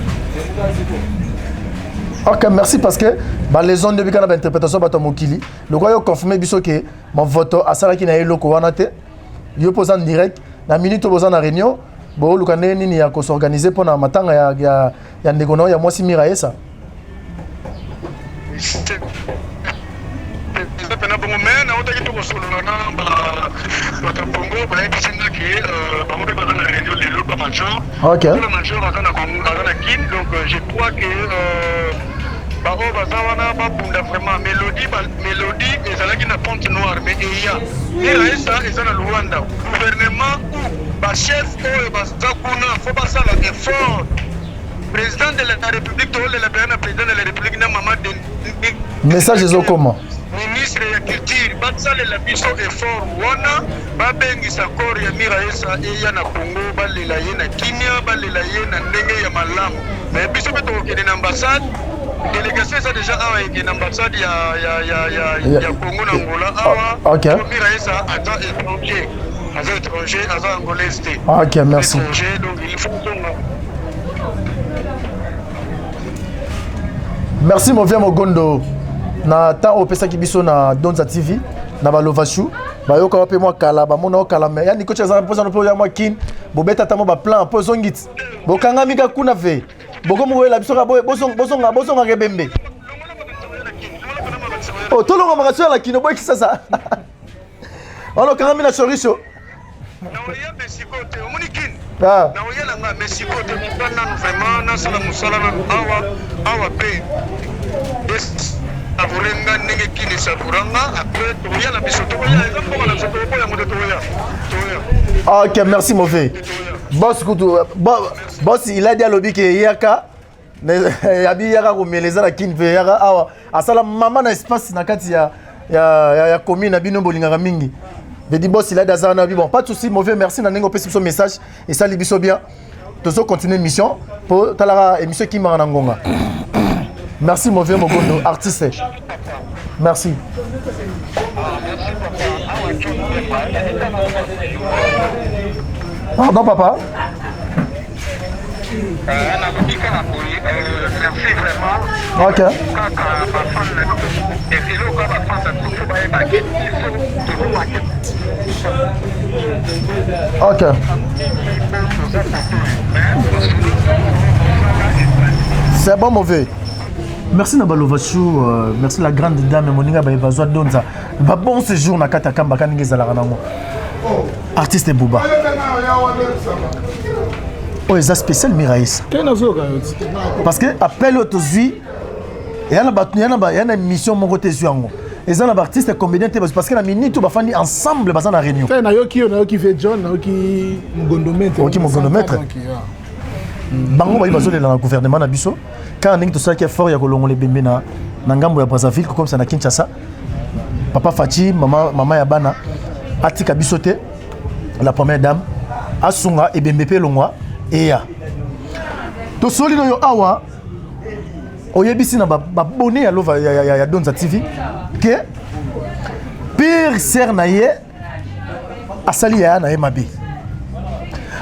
Ok, merci parce que ba les ondes bika na ba interprétation bato mokili. Lokola yo confirmer biso ke Movoto asalaki na eloko wana te. Yo poza en direct na minute boza na réunion boluka ndenge nini ya ko s'organiser pona matanga ya, ya ya ndeko na yo ya mwasi Miraesa.
Eza pena bongo mais nautaki to kosolola na bato ya Congo bayebisi nga ke euh, bango mpe baza na réunion lelo ba major.
Ok.
Le major aza na Congo aza na Kin donc euh, je crois que euh, baoyo baza wana babunda vraiment mélodie ba, mélodie ezalaki na Pointe Noire mais eya Miraesa eza na Luanda gouvernement ou ba chef oyo baza kuna fo basala effort President de la Republique tolela pena na president de la Republique na mama Denis.
Message ezokoma.
Ministre ya culture basalela biso effort wana babengisa corps ya Miraesa eya na Congo balela ye na kimia balela ye na ndenge ya malamu mais biso mpe tokokende na ambassade délégation eza déjà awa ekende na ambassade ya, ya, ya, ya, ya Congo na Angola awa
ah, okay.
Miraesa aza étranger aza étranger aza angolaise te
ah, ok merci
étranger donc il faut tonga
merci mon vieux mogondo na temps oyo opesaki biso na donza tv na balovashu bayoka yo mpe mwa kala bamona yo kala me ya nikoci azala mposa mpe oya mwa kin bobeta ata mwa baplan mpo ezongi ti bokangami ka kuna ve bokomi koyela biso ka bozonga bozongaka ebembe oh, tolonga makasi ya la kino boyeki sasa wana okangami na chorisho
naoya mesiko te omoni kin
ah.
naoya na nga mesiko te moka nanu vraiment nasala mosala nanu awa awa mpe esavoure nga ndenge kin esavoura nga après tokoya na biso tokoya eza mboka na biso tokoboya yango te tokoya tokoya
ok merci mauvais boss kutu boss il a dit alobi ke yaka Abi yaka komela eza na kin mpe yaka awa asala mama na espace na kati ya, ya, ya, ya commune na bino bolingaka mingi Dedi boss il a aza wana bon pas de souci mauvais merci na ndenge opesi biso message esali biso bien tozo continuer mission mpo talaka émission ekimaka na ngonga merci mauvais mogondo artiste merci pardon papa Ok. Ok. C'est bon mauvais. Merci na Balovachou, euh, merci la grande dame moninga ba Evazwa Donza. Ba bon séjour na kata kamba kaninga ezalaka nango. Artiste Bouba. Oyo eza spécial Miraesa.
Te nazoyoka yo ti.
Parce que appel oyo tozwi eya na bato ya na émission moko te ezwi yango. Eza na baartiste comédien te parce que na minute oyo bafandi ensemble baza na réunion.
Te nayoki yo, nayoki ve John, nayoki Mugondomètre.
Oyoki Mugondomètre. Bango bayi bazolela na gouvernement na biso kaka ndenge tosalaki effort ya kolongola ebembe na na ngambo ya Brazzaville kokomisa na Kinshasa. Papa Fatshi, mama, mama ya bana atika biso te, la première dame asunga ebembe mpe elongwa eya. Tosoli na yo awa, oyebisi na babone ya lova ya, ya, ya Donza TV ke pire sœur na ye asali yaya na ye mabe.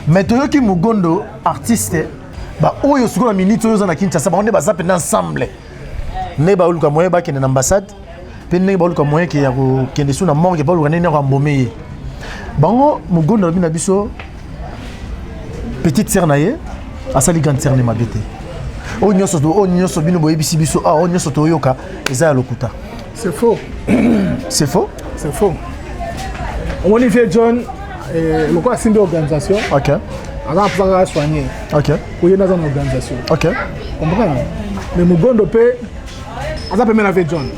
Mais toyoki Mugondo artiste ba oyo sikoyo na minute oyo oza na Kinshasa, bango nde baza mpenza ensemble, nde baoluka moyen bakende na ambassade mpe ndenge baoluka moyen ke ya kokende su na morgue, baoluka ndenge ya koambome ye. Bango Mugondo alobi na biso petite sœur na ye asali grande sœur ne mabe te. Oyo nyonso, oyo nyonso bino boyebisi biso awa, oyo nyonso toyoka eza ya lokuta.
C'est faux.
C'est faux.
C'est faux. Omoni vieux John, eh, lokola asimbi organisation, aza na mposa kaka soigner koye naza na organisation. Comprendre? Mais Mugondo mpe aza pembe na vieux John.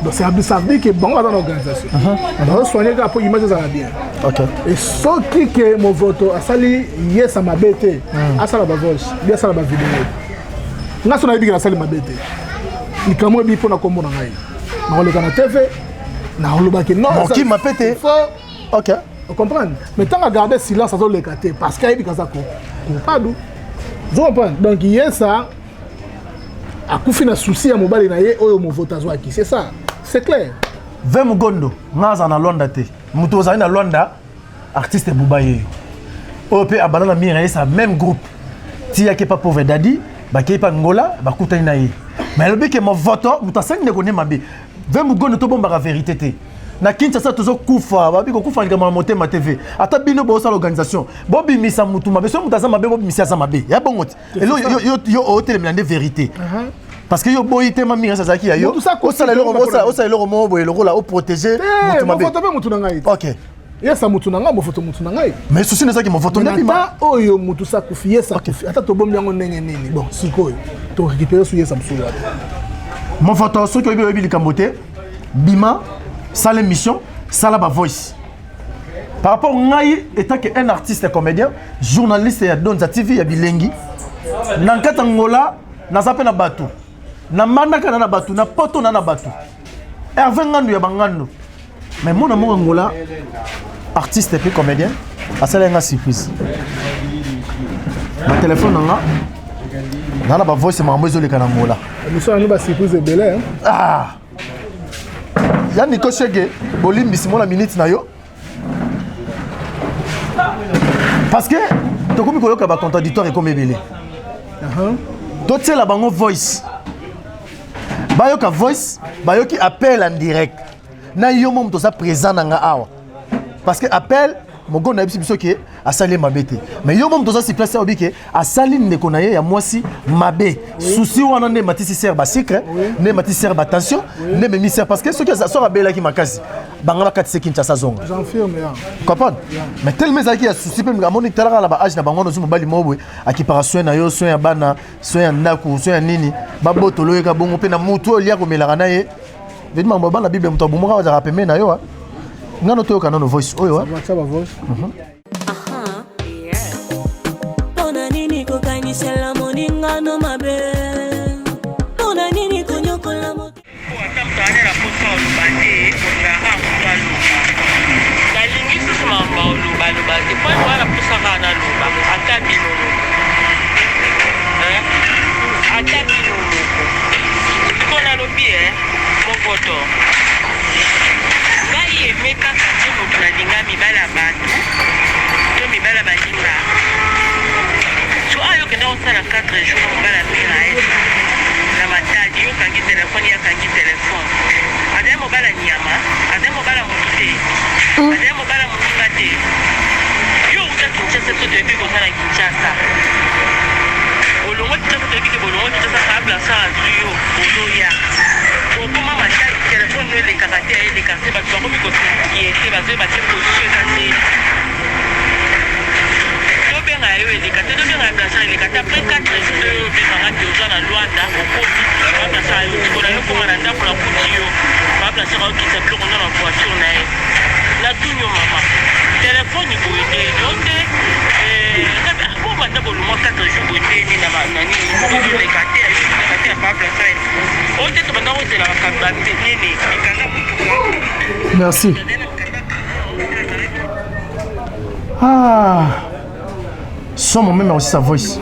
Donc ça veut dire que bango baza na organisation, bazosoigne kaka mpo image ezala bien. Et soki ke Movoto asali yesa mabe te, asala bavoice bi asala bavideo, nga so nayebi ke nasali mabe te, likambo ebi mpo na nkombo na ngai nakoleka na TV, nakolobaki non.
Mokima mpe te.
Faux. Comprendre? Mais ntango agarde silence, azoleka te parce que ayebi kaza coupable. Ozo comprendre? Donc yesa akufi na souci ya mobali na ye oyo Movoto azwaki. C'est ça, c'est clair.
Ve Mugondo, nga aza na Lwanda te. Moto ozali na Lwanda, artiste Buba yeyo oyo mpe abanda na mire ye sa même groupe tiyaki pa pauvre Dadi, bakei pa Ngola, bakutani na ye, mais alobi ke Movoto moto asali ndeko nde mabe. Ve Mugondo, tobombaka vérité te. Na Kinshasa tozokufa, babi kokufa likambo na motema tv. Ata bino bosala organisation, bobimisa mutu mabe. Soki moto aza mabe, bobimisa aza mabe ya bongo te. Elo yo otelemela nde vérité parce que yo boyi te mami azalaki ya yo.
Motu sa
osala eloko osala eloko moko boye lokola oprotege mutu mabe.
Movoto mpe mutu na ngai. Yesa mutu na ngai, Movoto mutu na ngai.
Mais souci nezaki Movoto nde bima.
Ata oyo mutu sa kufi, yesa kufi, ata tobombi yango ndenge nini, bon, sikoyo torécupere su yesa mosusu wapi?
Movoto, soki oyebi, oyebi likambo te, bima, sala émission, sala bavoice par rapport ngai étant que un artiste comédien, journaliste ya Donza TV ya bilengi na nkata Ngola. Naza mpe na bato na mbandaka na bato na poto na bato Hervé Ngandu ya bangandu. Mais mona moko Ngola, artiste mpe comédien, asala nga surprise na telefone na nga na bavoice, makambo ezoleka na Ngola.
Émission yango basurprise ebele, hein?
Ah, ya Niko Shege, bolimbisi mona minute na yo parce que tokomi koyoka bacontradictoire ekomi ebele. Totiela bango voice, bayoka voice, bayoki appel en direct na yo mo moto oza présent na nga awa, parce que appel Mogondo ayebisi biso ke asali ye mabe te, mais yo mo moto oza sur place oyebi ke asali ndeko na ye ya mwasi mabe. Souci wana nde ematisi sœur basucre, nde ematisi sœur batension, nde ememi sœur, parce que soki soki abelaki makasi, banga bakatisi Kinshasa zonga.
J'enfirme ya.
Comprendre? Mais tellement ezalaki ya souci mpe amoni talaka na baage na bango wana, ozwi mobali moko boye akipaka soin na yo, soin ya bana, soin ya ndako, soin ya nini, babotolo oyeka bongo mpe na mutu oyo olia komelaka na ye vedi makambo bana Bible, moto abomaka azalaka pembeni na yo. Ah, ngano toyoka nano voice oyo, ah.
Batia bavoice.
Mpona nini kokanisela moningano mabe? Mpona nini konyokola moto?
Ata moto wana na posa oloba te, olingaka moto aloba. Nalingi susu makambo olobaloba te po wana posa kaka naloba. Ata bino moko, hein? Ata bino moko sikoyo nalobi e Movoto, ngai eme kaka te moto nalinga mibala bato to mibala baninga so ayo okenda kosala 4 jours mobala mira esa na Matadi, yo okangi telefone, ye akangi telefone. Azali mobala nyama, azali mobala motu te, azali mobala moninga te. Yo outa Kinshasa, biso toyebi koza na Kinshasa, bolongo Kinshasa, toyebi ke bolongo Kinshasa. Paa Blanchard azwi yo, ozoya okoma Matadi, telefone no elekaka te, eleka te. Bato bakomi kos'inquiéter, bazoyeba te position eza ndeni. Tobenga yo eleka te, tobenga ya Blanchard eleka te. Après 4 jours nde yo obenga nga ke oza na Luanda, okomi ba Blanchard ayo tikola yo koma na ndako na kuti yo ba Blanchard aokitisa biloko no na voiture na ye. Natuni yo mama, telefone boye nde yo te eh, ah, bobanda bolumwa 4 jours boye nde nini na ba- na nini ezoleka te, ezoleka te ya pa Blanchard. Oyo te tobanda kozela ba nini mikanda motuka.
Merci. Ah. Somo meme aussi sa voice.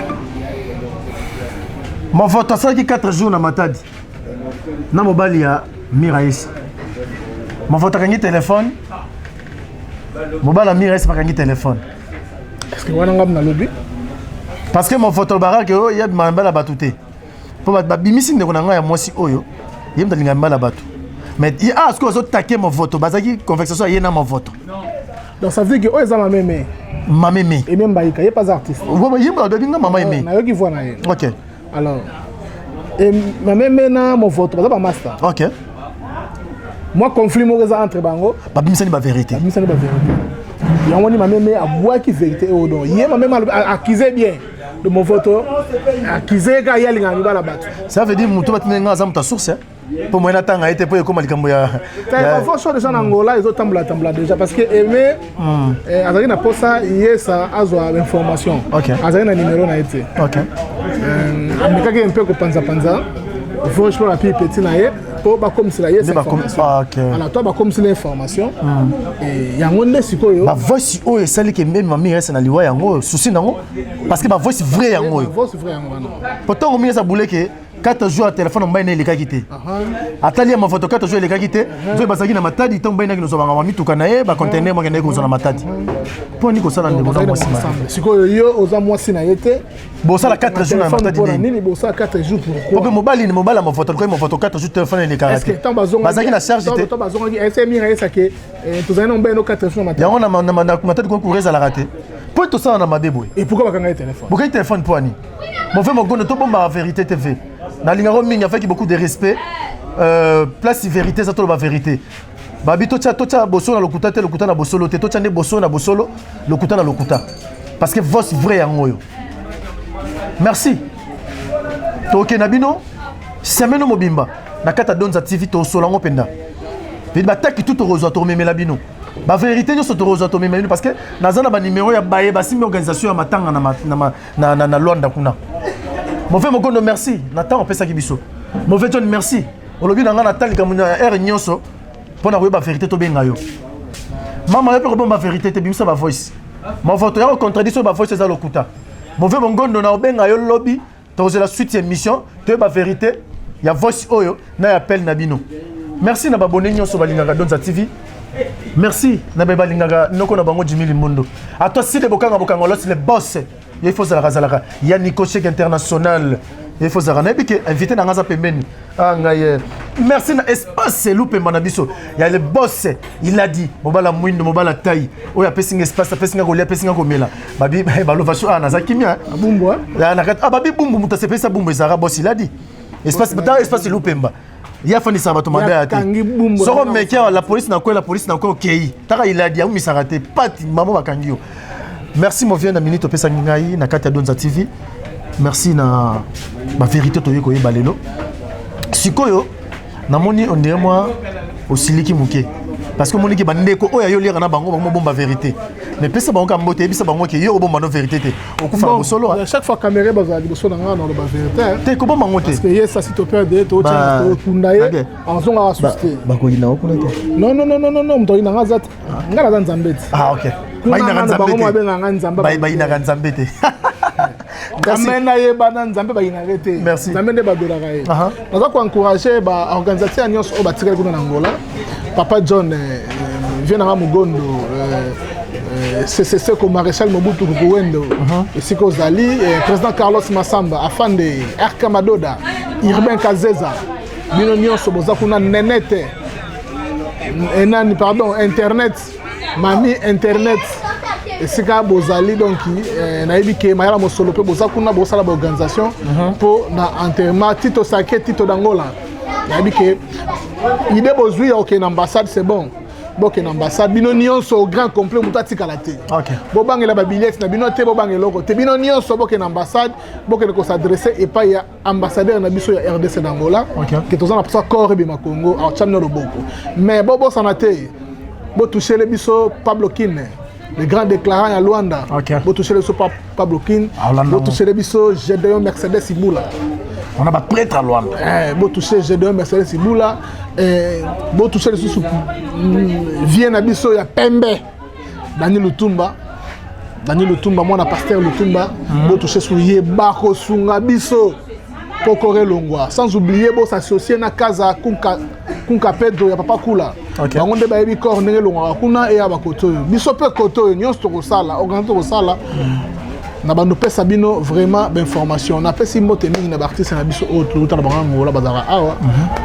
Movoto asalaki 4 jours na Matadi. Na mobali ya Miraesi. Movoto akangi telefone. Mobali ya Miraesi bakangi telefone.
Est-ce que wana ngam nalobi?
Parce que Movoto alobaka ke oyo ye abimaka mibali ya bato te. Mpo bato babimisi ndeko na ngai ya mwasi oyo ye moto alingaka mibali ya bato. Mais ye ah sikoyo azotake Movoto bazalaki conversation ya ye na Movoto.
Donc ça veut dire que oyo eza mameme.
Mameme.
Aimé Mbaïka, ye pas artiste.
Ye moto alobi nga mama Aimé.
Nayoki voix na ye.
OK.
Alors et mameme na Movoto baza ba master.
OK.
Moi conflit moko eza entre bango.
Babimisani ba vérité.
Babimisani ba vérité. Yango ni mameme abwaki vérité oyo donc ye mameme accusé bien de Movoto accusé ka ye alingaka mibala bato.
Ça veut dire moto batindi nga aza moto ya source hein? mpo moyen natanga ye te mpo ekóma likambo ya
convention déjà na Angola ezotambola tambola déjà parce que Aimé eh, azalaki na posa yesa azwa information azalaki na numéro na ye te amekaki mpe kopanzapanza voice mpo bapi petit na ye mpo bakomisela ye alors to bakomisela information yango nde sikoyo
bavoice oyo esaliki meme mami reste na liwa yango souci nango parce que bavoice vrai yango oyo po ntango mingi eza buleke 4 jours ya telefone mobali na elekaki te atali ya mafoto 4 jours elekaki te nzoyi bazalaki na matadi ntango mobali naki nozwa bangama mituka na ye bacontener moko akendaki kozwa na matadi mpo nini kosala ndeko na mwasi
sikoyo yo oza mwasi na ye te
bosala 4 jours na matadi
nini bosala 4 jours pourquoi
mpe mobali ni mobali ya mafoto alukaki mafoto 4 jours telefone elekaka te bazalaki na charge te
bazongaki ese mira esake tozali na mobali no 4 jours na matadi
yango na matadi konkura ezalaka te mpo tosala na mabe boye
et pourquoi bakangaki telefone
bokangi telefone mpo ani Mon frère Mogondo, tout bon ma vérité TV. Nalingaro mingi avec beaucoup de respect. Euh, place vérité, ça tout la vérité. Babi totia totia boso na lokuta te lokuta na bosolo te totia nde boso na bosolo lokuta na lokuta. Parce que vos vrai yango yo. Merci. Toke na bino semaine mobimba na kata Donza TV to solango penda. Bataki tout tokozwa tomemela bino. Ba vérité nyonso tokozwa tomemela bino parce que naza na ba numéro ya baye basimbi organisation ya matanga na, na, na, na, na Luanda kuna. Mauvais Mogondo merci na ntango opesaki biso. Mauvais John merci. Olobi na ngai na tali likambo na heure nyonso mpo na koyeba vérité tobenga yo. Mama yo mpe kobomba vérité te bimisa ba voice. Mauvais toya ko contredire soki ba voice eza lokuta. Mauvais Mongondo na obenga yo lobi tokozela suite ya émission toyeba vérité ya voice oyo na ya appel na bino. Merci na babone nyonso balingaka Donza TV. Merci na be balingaka noko na bango Jimmy Limbondo. À toi Sile Bokanga Bokanga Los le boss. Il faut zalaka zalaka. Ya Nico Chek international. Il faut zalaka nayebi ke invité na nga aza pembeni. Ah ngai. Eh. Merci na espace Lupemba na biso. Ya le boss, il a dit mobala mwindo mobala taille. Oyo apesi nga espace, apesi nga kolia, apesi nga komela. Babi balova ah naza kimia.
Bumbu.
Ah babi bumbu mutu asepelisa bumbu ezalaka boss, il a dit. Espace ta espace Lupemba. Ye afandisaka bato mabe ya te. Soko omeki awa la police na kwe la police na kwe okei. Taka il a dit aumisaka te. Pati mama bakangi yo. Merci mon vieux na minute opesaki ngai na kati ya Donza TV. Merci na ba vérité toyei koyeba lelo. Sikoyo namoni on dirait moi osiliki moke. Parce que omoniki bandeko oyo ayo liaka na bango bango bomba vérité. Mais pesa bango ka mbote yebisa bango ke yo obomba no vérité te. Okufa na bosolo.
À chaque fois caméra bazala liboso na ngai na loba vérité.
Te kobomba ngo te.
Parce que ye ça si to perdre to tunda ye azonga asuste.
Bakoyina kuna te.
Non non non non non moto ayina nga aza te. Nga naza nzambe te.
Ah ok.
Bayinaka nzambe te. Babengaka nzambe.
Bayinaka nzambe te.
Nzambe nayebana nzambe bayinaka te. Nzambe nde badolaka ye. Naza koencourage baorganisateur nyonso oyo batikali kuna na Angola. Papa John vieux nanga Mugondo CCC ko Maréchal Mobutu Kukuwendo esika ozali président Carlos Massamba Afande RK Madoda Urbain Kazeza bino nyonso boza kuna nenete enani pardon internet mami internet esika bozali donc nayebi ke mayala mosolo mpe boza kuna bosala baorganisation mpo na enterrement Tito Sake Tito d'Angola nayebi ke idée bozwi ya okende ambassade c'est bon. Bokende ambassade bino nyonso au grand complet, moto atikala te. Bobangela babillete na bino te, bobangela eloko te. Bino nyonso bokende ambassade, bokende kosadresse epai ya ambassadeur na biso ya RDC d'Angola, ke toza na mposa corps ebima Congo, aotya bino loboko. Mais bobosana te, botouchele biso Pablo Kine, le grand déclarant ya Luanda. Botouchele biso Pablo Kine, botouchele biso Gedeon Mercedes Ibula.
On a baprêtre à Luanda.
Eh, botouche Gedeon Mercedes Ibula. Eh, botouche lisusu vie na biso ya pembe, Dani Lutumba, Dani Lutumba, mwana pasteur Lutumba. Botouche su ye, bakosunga biso mpo kore elongwa. Sans oublier bosassocie na Kaza Kunka, Kunka Pedro ya papa Kula. Bango nde bayebi corps ndenge elongwaka kuna, eya bakote oyo biso mpe kote oyo nyonso tokosala organise, tokosala na bando pesa bino vraiment bainformation. Napesi mbote mingi na baartiste na biso oyo touta na bango Angola, bazalaka awa.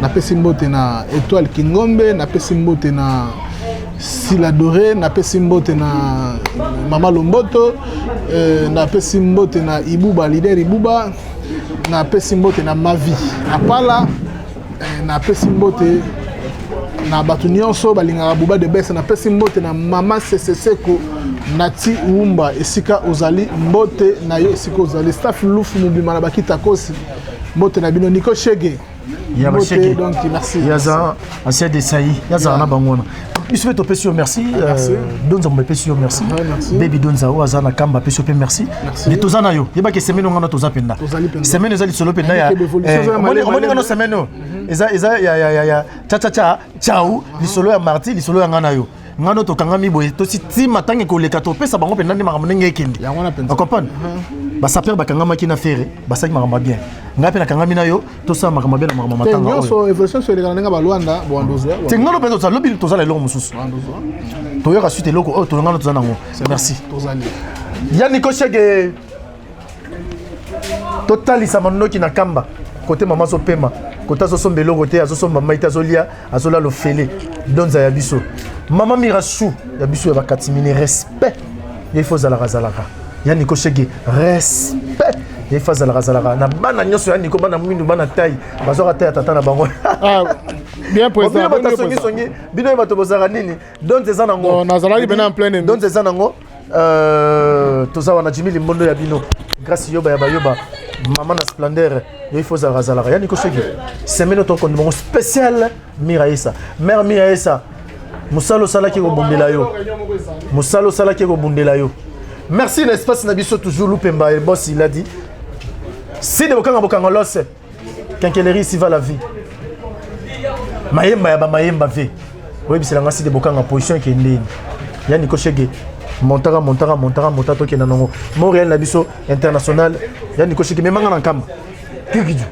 Napesi mbote na Étoile Kingombe, napesi mbote na Sila Doré, napesi mbote na Mama Lomboto, napesi mbote na Ibuba, leader Ibuba, napesi mbote na Mavi Apala, napesi mbote na bato nyonso balingaka Buba de Bese, napesi mbote na Mama Seseseko Nati Wumba esika ozali, mbote na yo esika ozali, staff Lufu mobima na bakita kosi, mbote na bino. Nico Shege.
Ya bashege.
Donc merci.
Yaza ancien de Saï, yazala na bango wana. Biso mpe topesi yo merci. Donza mo epesi yo merci. Baby Donza oyo aza na kamba apesi yo mpe merci. Mais toza na yo, yebaki semaine ongana toza mpenza, semaine eza lisolo mpenza ya omoni ngano, semaine oyo eza ya chachacha chau, lisolo ya marti, lisolo ya nga na yo, ngano tokangami boye, tosi ntima ntango ekoleka, topesa bango mpenza nde makambo ndenge ekende. Ocomprendre, basapeur bakangamaki na Ferre, basalaki makambo ya bien. Ngai mpe nakangami na yo, tosala makambo ya bien na makambo matanga.
Nyonso évolution so elekana ndenge balwanda bwandozwa.
Te, ngano mpenza tozala lobi, tozala eloko mosusu, toyoka suite eloko oyo tolongano toza nango. Merci.
Tozali.
Ya Niko Shege, totalisa mandoki na kamba kote mama azopema, kote azosomba eloko te, azosomba mai te, azolia, azolala ofele. Donza ya biso, mama Mirasu ya biso ya bakatimini, respect ye ifo azalaka azalaka. Ya Niko Shege, respect ye ifo azalaka azalaka na bana nyonso ya Niko, bana mwindu, bana tai bazwaka tai ya tata na bango.
Bien, président.
Bino bato songisongi, bino bato bozalaka nini? Donza eza nango.
Nazalaki pena en pleine.
Donza eza nango. Toza wana, Jimi Limbondo ya bino, Grâce Yoba ya bayoba, mama na splendeur yo ifo ozalaka azalaka. Ya Niko Soki, semaine oyo tokondi bango spécial Mira Esa, mare Mira Esa, mosala osalaki kobundela yo, mosala osalaki kobundela yo. Merci na espace na biso toujours Lupemba et boss, il a dit si de bokanga bokanga lose quincaillerie, ici va la vie, mayemba ya bamayemba ve oyebisela nga side bokanga position ekendeni. Ya Niko Shege, montaka montaka montaka monta, tokenda nango Montréal na biso international. Ya Niko Shege, memanga na nkamba kirikiju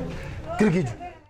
kirikiju.